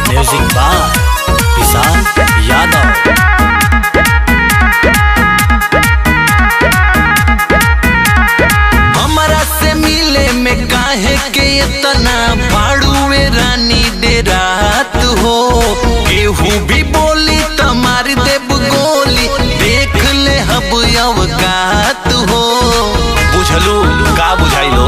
Music by विशाल यादव। हमरा से मिले में काहे के इतना भाड़ुए रानी डेरात हो। केहू भी बोली त मार देब गोली, देख ले हब अवकात हो। बुझलू का बुझाइलो?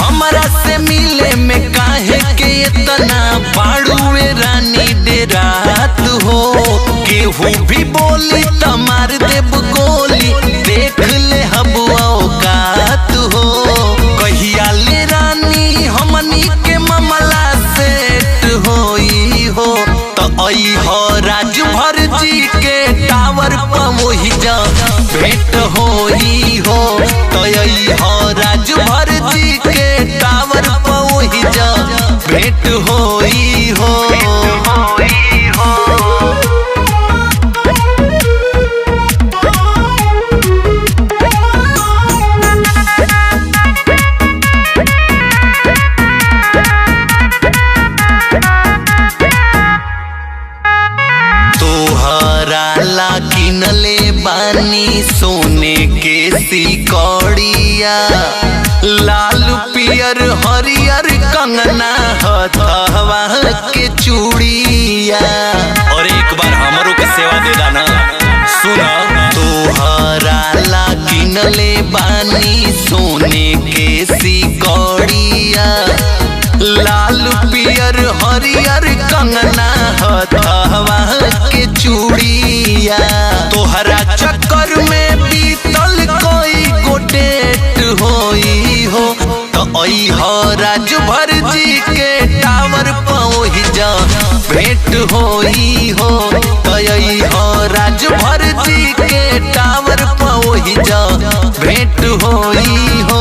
हमरा से मिले में काहे के इतना भाड़ुए रानी डेरात हो। केहू भी बोली त मार देब गोली, देख ले हब औकात हो। कहिया ले रानी हमनी के मामला सेट होई हो, त आई हो राजभर जी के टावर पर वही जा भेंट होई हो। त आई हो राजभर जी के टावर पर वही जा भेंट होई हो। तोहरा ला किनले बानी सोने के सिकौड़िया, लाल पियर हरियर कंगना हथवा के चूड़िया। और एक बार हमरो के सेवा दे दाना, सुना। तोहरा ला किनले बानी सोने के सिकौड़िया, लाल पियर हरियर कंगना हथवा के चूड़िया। तोहरा चक्कर में बीतल कोई गोटेट होई हो, तो आई हो राजभर जी के टावर पहुँच जा भेंट होई हो। तो आई हो राजभर जी के टावर पहुँच जा भेंट होई हो।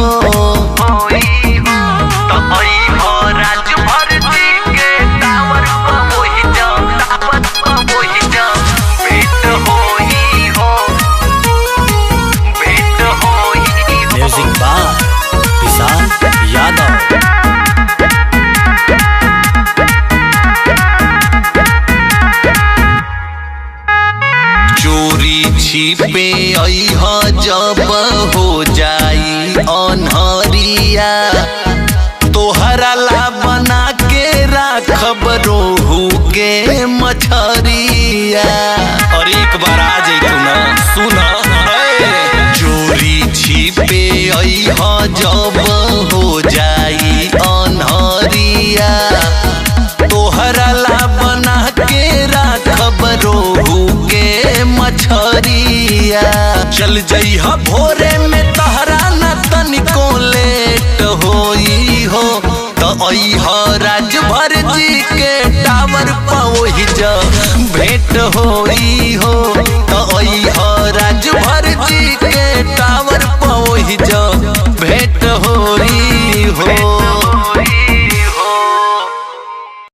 म्यूजिक बाय विशाल यादव। चोरी छिपे अइह जब हो जाई अनहरिया, तोहरा ला बना के राखब रोहू के मछरिया। और एक बार आ जइतू ना, सुना। चोरी छिपे अइह जब हो जाई अनहरिया, तोहरा ला बना के राखब रोहू के मछरिया। चल जइह भोरे में तहरा न तनिको लेट होई हो, त अइह राजभर जी के टावर पहुँच जा भेंट होई हो। त अइह राजभर जी के टावर पहुँच जा भेंट होई हो।